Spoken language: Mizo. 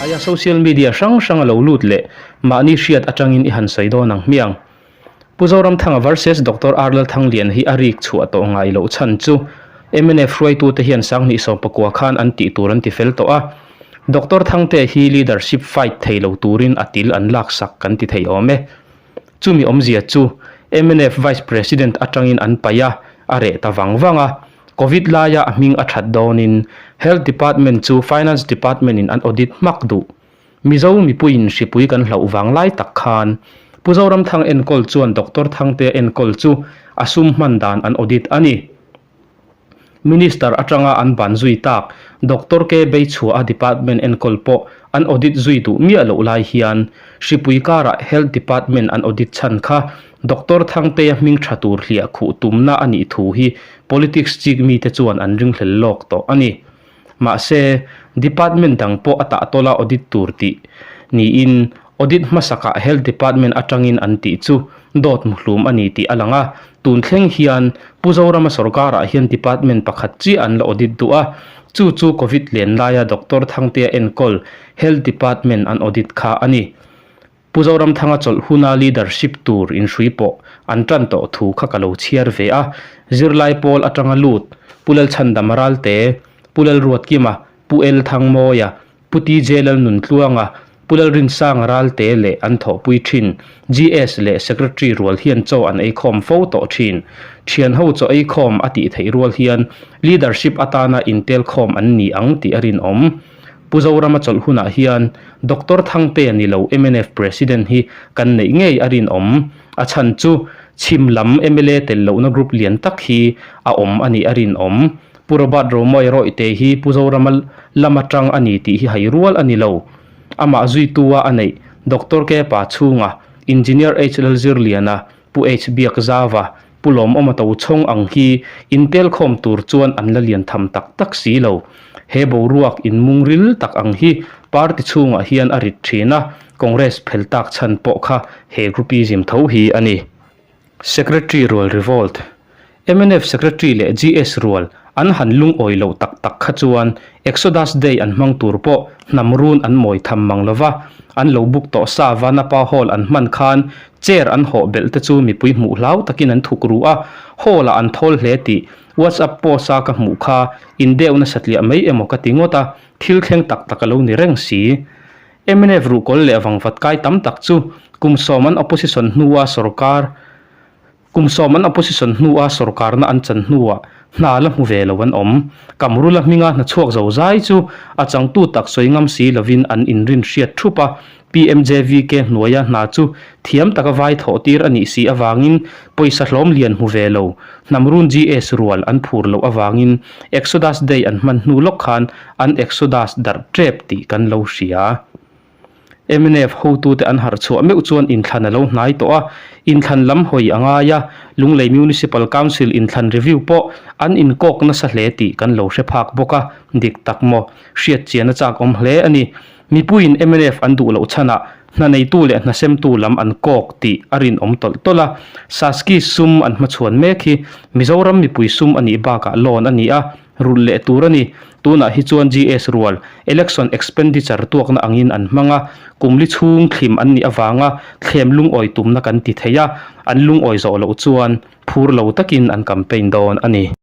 Aia social media hrang hrang a lo lut leh mahni hriat atangin i han sawi dawn ang hmiang. Pu Zoramthanga versus Doctor R Lalthanglian hi a rik chhuah tawh ngai loh chhan chu mnf hruaitute hian Sanghnih sawmpakua khan an tih tur an ti fel tawh a. Doctor Thangtea hi leadership fight thei lo turin a til an laksak kan ti thei awm e. Chumi awmzia chu mnf Vice President atangin an paih a, a reh ta vang vang a. Covid laia a hming a that dawnin Health Department chu Finance Department in an audit hmak duh. Mizo mipuiin hripui kan hlauh vang lai tak khan Pu Zoramthang enkawl chuan Doctor Thangtea enkawl chu a sum hman dan an audit a ni. Minister atanga an ban zui tak Doctor K Beichhuah a department enkawl pawh an audit zui duh miah loh lai hian hripui karah Health Department an audit chhan kha Doctor Thangtea hming tha tur hliah khuh tumna a nih thu hi politics chik mite chuan an ringhlel lawk tawh a ni. Mahse, department dang pawh a tahtawla audit tur tih niin audit hmasakah Health Department atangin an tih chu dawt muhlum a ni tih a lang a. Tun thleng hian Pu Zorama sorkarah hian department pakhat chiah an la audit duh a, chu chu Covid len laia Doctor Thangtea enkawl Health Department an audit kha a ni. Pu Zoramthanga chawlh huna leadership tur inhrui pawh an tan tawh thu kha ka lo chhiar ve a, zirlai pawl atanga lut Pu Lalchhandama Ralte, Pu Lalruatkima, Pu El Thangmawia, Pu TJ Lalnuntluanga, Pu Lalrinsanga Ralte leh an thawhpui thin GS leh Secretary rual hian chaw an eikhawm fo tawh thin. Thianho chaw eikhawm a tih theih rual hian leadership atana intelkhawm an ni ang tih a rinawm. Pu Zorama chawlh hunah hian Doctor Thangtea ni lo mnf President hi kan neih ngei a rinawm. A chhan chu chhim lam mla tel lohna group lian tak hi a awm a nih a rinawm. Pu Robert Romawia Rawihte hi Pu Zorama lam atang a ni tih hi hai rual a ni lo. Amah zuitua a neih Doctor Kepa chhunga Engineer H Lalzirliana, Pu H Biakzava, Pu Lawmawma Tochhawng ang hi intel khawm tur chuan an la lian tham tak tak si lo. He boruak inmung ril tak ang hi party chhungah hian a rit thin a, Congress phel tak chhan pawh kha he groupism tho hi a ni. Secretary rual revolt. Mnf Secretary leh GS rual an han lungawi loh tak tak kha chuan Exodus Day an hmang tur pawh hnam run an mawi tham mang lo va, an lo book tawh sa Vanapa Hall an hman khan chair an hawh belh te chu mipui hmuh hlau takin an thuk ru a, hall ah an thawl hle tih WhatsApp post a ka hmuh kha indeuhna satliah mai emaw ka ti ngawt a, thil thleng tak tak a lo ni reng si. Mnf ruhkawl leh vangvat kai tam tak chu kum sawm an opposition hnua sorkar Kum sawm an opposition hnua sorkarna an chan hnuah hna la hmu ve lo an awm. Kamrula hminga hna chhuak zo zai chu a changtu tak sawi ngam si lovin an inrin hriat thup a, PMJVK hnuaia hna chu thiam taka vai thawh tir a nih si avangin pawisa hlawm lian hmu ve lo. Hnamrun GS rual an phur loh avangin Exodus Day an hman hnu lawk khan an Exodus darh tep tih kan lo hria. Mnf hotute an harh chhuah meuh chuan inthlan a lo hnai tawh a, inthlan lam hawi a ngai a, Lunglei Municipal Council inthlan review pawh an inkawk nasa hle tih kan lo hre phak bawk a, dik tak maw? Hriat chian a chak awm hle a ni. Mipuiin mnf an duh loh chhanah hna neitu leh hna semtu lam an kawk tih a rinawm tawlh tawlh a, Saski sum an hmachhuan mek hi Mizoram mipui sum a nih bakah loan a ni a, Rulh leh tur a ni. Tunah hi chuan GS rual, election expenditure tuakna angin an hmang a, kum li chhung thlim an nih avanga thlem lungawi tumna kan ti thei a, an lungawi zawh loh chuan phur lo takin an campaign dawn a ni.